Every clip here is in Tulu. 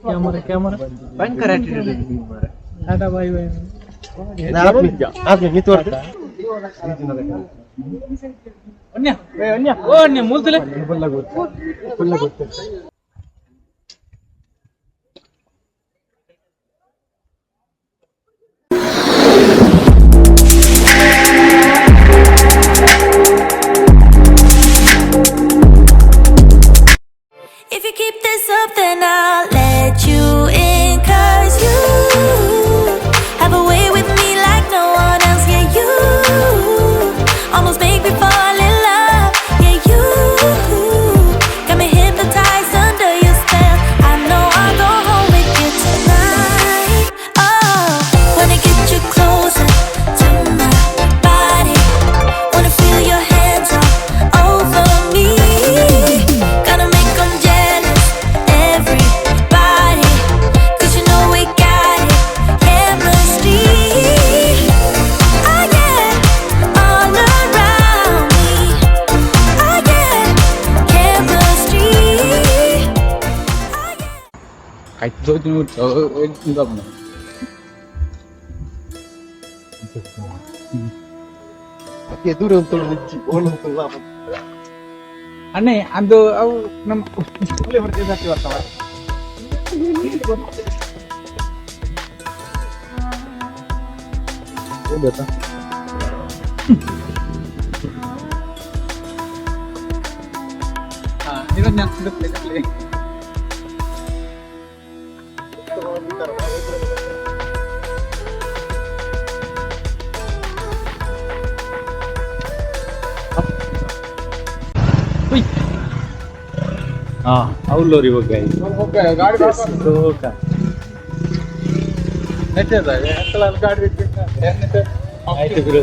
ಕ್ಯಾಮರಾ ಕ್ಯಾಮರಾ ಭಯಂಕರ attitude. Tata bye bye. If you keep this up, then I'll let you in. 'Cause you have a way with me like no one else. Yeah, you almost make me fall in love. Yeah, you got me hypnotized under your spell. I know I'll go home with you tonight. Oh, wanna get you closer to my body. Wanna feel your hands all over me. Gonna make 'em jealous, everybody. 'Cause you know we got it, chemistry. Oh yeah, all around me. Oh yeah, chemistry. Oh yeah. ಅಣ್ಣೆ ಅದು ಅವು ನಮ್ಮ ಬರ್ತಾವ. ಅವ್ಲೋರಿ ಹೋಗ. ಆಯ್ತು ಗುರು.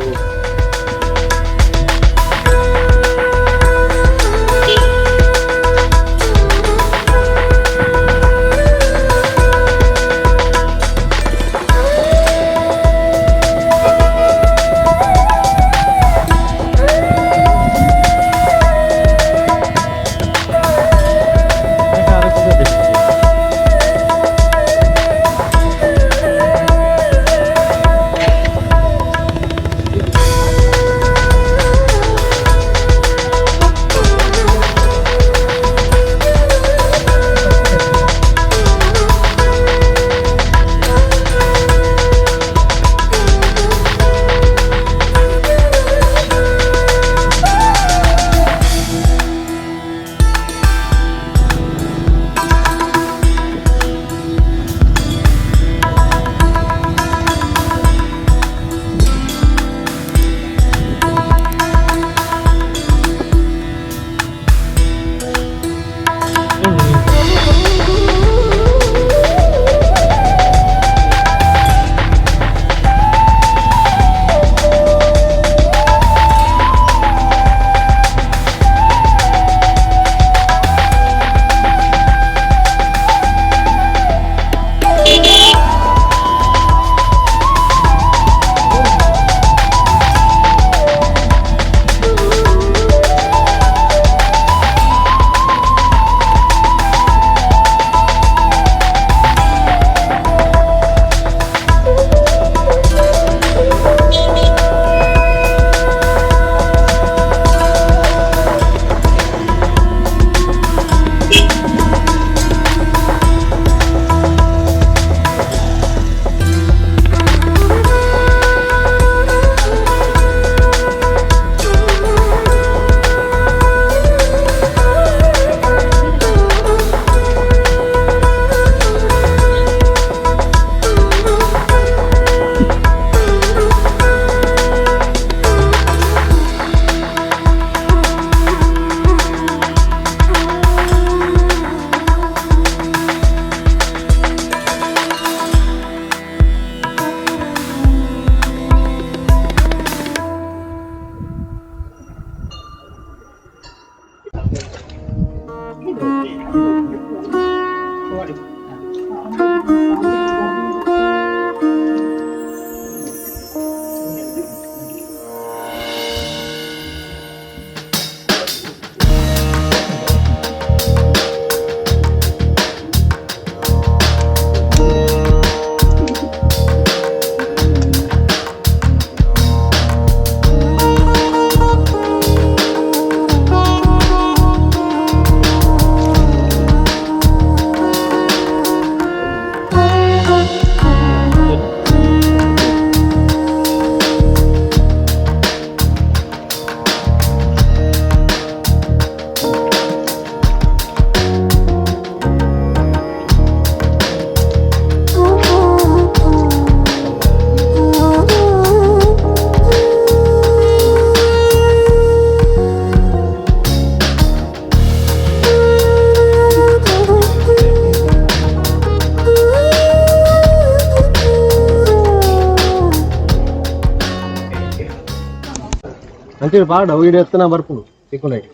ಅಂಚೆ ಪಾಡ ವೀಡಿಯೋ ಎತ್ತನ ಬರ್ಪುಂಡು ತಿಕ್ಕೊಂಡಾಗಿ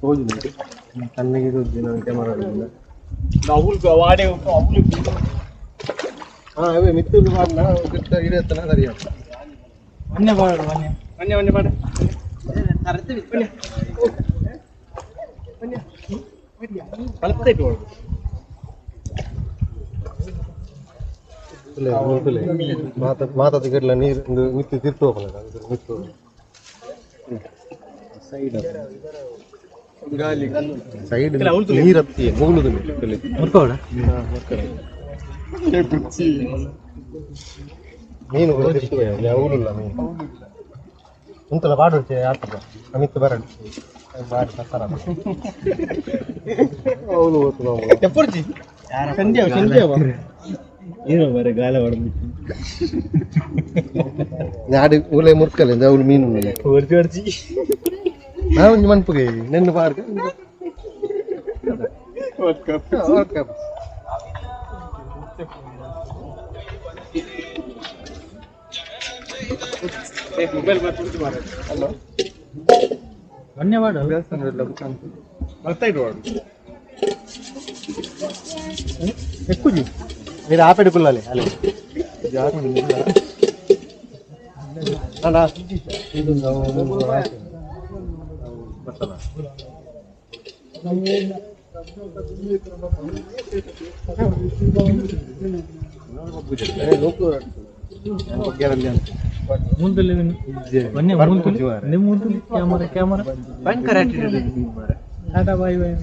ತೋಜುಂಡು ಕಣ್ಣಿಗೆ ತೋಜು ಕ್ಯಾಮರಾ. ಹಾ ಅವೇ ಮಿತ್ತು ಪಾಡ್ನ ಇಡೆ ಎತ್ತನ ಸರಿಯ. ವನ್ಯ ಪಾಡು ವನ್ಯ ವನ್ಯ ವನ್ಯ ಪಾಡು ಮಾತಾದ ಗಿಡ್ಲ ನೀರು ಮಿತ್ತು ತಿರ್ತು ಹೋಗಲ್ಲ ಮಿತ್ತು ಸೈಡ್ ನೀರು ಹತ್ತಿ ಮುಗುಳುದು ಮುರ್ಕೋಡ ಮೀನು ಕೂಡ ತಿರ್ತು ಅವಳುಲ್ಲ ಮೀನು ಉಂತಲ್ಲ ಪಾಡು ಆತದ ಅಮಿತ್ ಬರಡು ಬಾರಿ ಸತ್ತರ ಅವಳು ಹೋತು ನಾವು ಸಂಜೆ ಸಂಜೆ ನಾಡು ಊಲೆ ಮುರ್ಕಲೆ ಅವಳು ಮೀನು ನಾವು ಒಂಜಿ ಮನ್ಪುಗೆ ನೆನ್ನು ಪಾರ್ಕ ವನ್ಯ ಪಾಡು మీరు ఆపెడు పుల్లాలి అలే ಮುಂದಲ್ಲಿ ವನ್ಯ ಮುಂದಲ್ಲಿ ನಿಮ್ಮ ಮುಂದಲ್ಲಿ ಕ್ಯಾಮರಾ ಕ್ಯಾಮರಾ ಭಯಂಕರ attitude. Tata bye bye.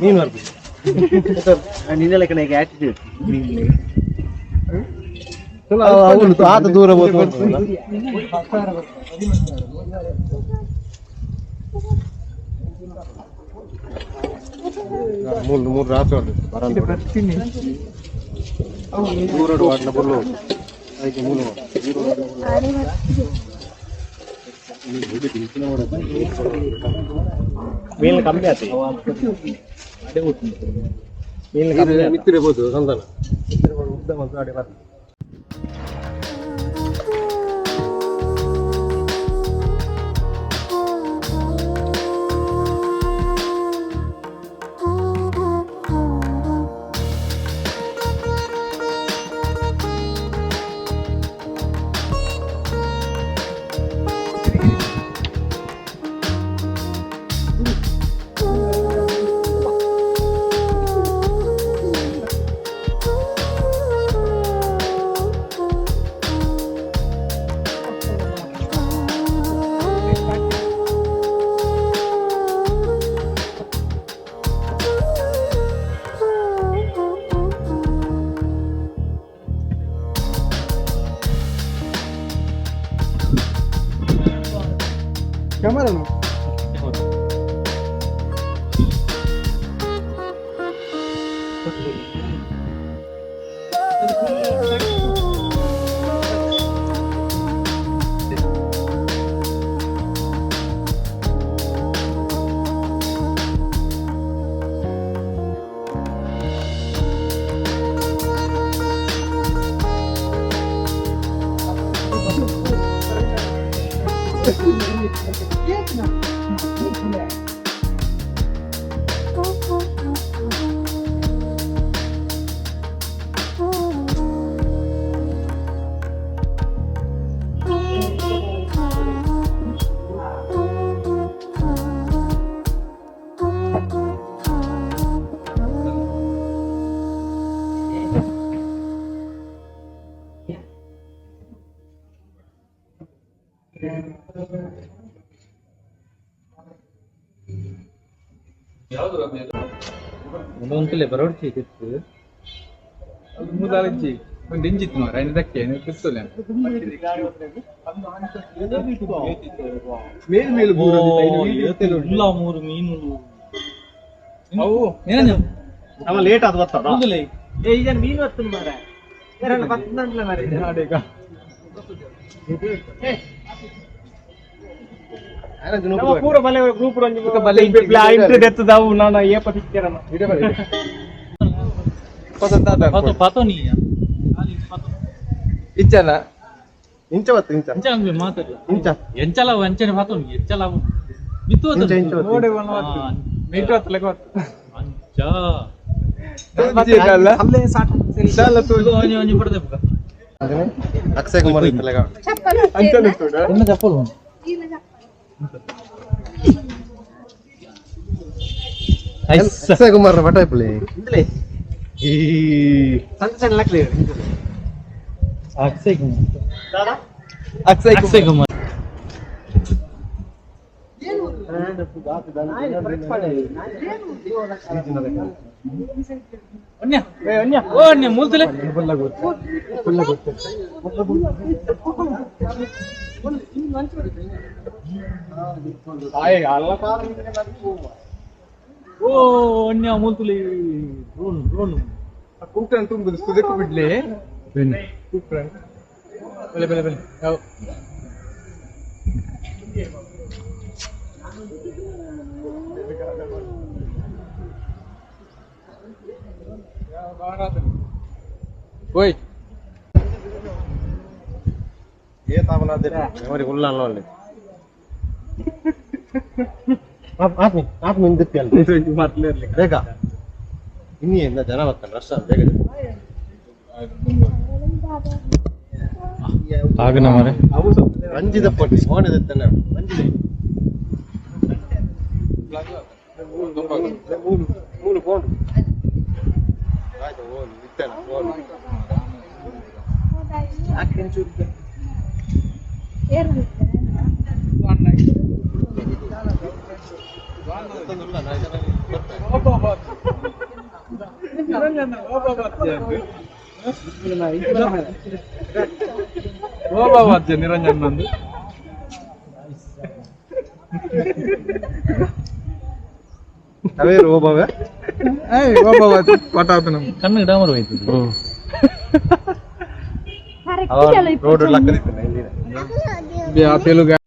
ಮೀನು ಬರ್ಬೇಕು ಅವಳು ಆತ ದೂರ ಹೋತು. ಮೂರು ಮೂರು ರಾತ್ರಿ ಬರಲ್ಲ ದೂರ ವಾಡ್ನ ಬೊಲ್ಲು ಅದಕ್ಕೆ ಮೂಲ ಮೀನು ಕಮ್ಮಿ ಆಯ್ತು. ಮಿತ್ತಿರೆ ಬೋದು ಸಂತಾನ ಉದ್ದ ಮತ್ತು ಆಡೆ ಬರ್ತದೆ. ಒಂದೊಂದ್ಕಲೆ ಬರೋಡ್ಚಿ ಕಿತ್ತು ಮುದಾಲಜ್ಜಿ ಒಂದು ಇಂಜಿತ್ತು ಮಾರ ಇದಕ್ಕೆ ಕಿತ್ತಲ್ಲ. ಮೇಲ್ ಮೇಲ್ ಇಲ್ಲ ಮೂರು ಮೀನು ಅವು ಏನೇನು ಅವ ಲೇಟ್ ಆದ ಬರ್ತದ. ಹೌದಲ್ಲ. ಮೀನು ಬರ್ತದೆ ಮಾರ ಮಾರ. ಪೂರ ಬಲೆ ಗ್ರೂಪ್ ಬಲೆ ಇಂಟ್ರಿ ನಾನು ಏಪ ಸಿಕ್ತೇರಮ್ಮ. ಪಾತೋ ಪಾತೋ ನೀ. ಇಚ್ಚನ ಇಂಚ ಬತ್ತು ಇಂಚ ಇಂಚ ಅಂಗ್ಲಿ ಮಾತಾಡ್ಲ ಇಂಚ ಎಂಚಲ ಅಂಚನೆ ಪಾತೊಂದು ಎಂಚಲ ಮಿತ್ತು ಇಂಚ ಇಂಚ ಬತ್ತು. ನೋಡೆ ಒಣ ಮೀಟರ್ ಹತ್ತಲಕ್ಕೆ ಬತ್ತು ಅಂಚ ಒಂಜಿ ಒಂಜಿ ಪಡ್ದೆ ಬುಕ್ಕ ಅಕ್ಷಯ್ ಕುಮಾರ್ ಇತ್ತಲ್ಲ ಅಂಚನೆ ತೋಡ ಎನ್ನ ಚಪ್ಪಲ್ ಅಕ್ಷಯ್ ಕುಮಾರ್ ಬಟ ಇಪ್ಪಲಿ ಈ ಅಕ್ಷಯ್ ಕುಮಾರ್ ಅಕ್ಷಯ್ ಅಕ್ಷಯ್ ಕುಮಾರ್ ಓ ಅನ್ಯ ಮೂಲ್ತಲೆ ಓ ಅನ್ಯ ಮೂಲ್ತಲೆ ಡ್ರೋನ್ ಡ್ರೋನ್ ಕೂಕ್ರನ್ ತುಂಬುದು ಸುದಕ್ಕೆ ಬಿಡ್ಲಿ ಕೂಕ್ರನ್ ಬೆಲೆ ಬೆಲೆ ಬೆಲೆ ಯಾವ ಓಯ್ ఏ తాపనా ఎవరి ఉల్లాలో ಆತ್ಮಿ ಆತ್ಮಿ ಹಿಂದಿರ್ತಿ ಮಾತ್ಲೇರ್ಲಿ ಬೇಗ ಇನ್ನಿ ಎಂದ ಜನ ಬರ್ತಾರೆ ರಶ ಬೇಗ ಆಗನ ಮಾರೆ ರಂಜಿದ ಪಟ್ಟಿ ಮೋಣದ ರಂಜಿದೆ ಮೂಲು ಫೋನ್ ಆಯ್ತು ಓನ್ ಇತ್ತಲ್ಲ ಫೋನ್ ನಿರಂಜನ್ ನಂದು ಅವೇ ಓಬಾವೆ ಏಯ್ ಓಬಾವ ಪಟಾತನ ಕಣ್ಣು ಡಾಮರ್ ಹೋಯ್ತು ರೋಡ್ ಲಕ್ಕದಿತ್ತು ಇಲ್ಲಿ ತೆಲುಗು.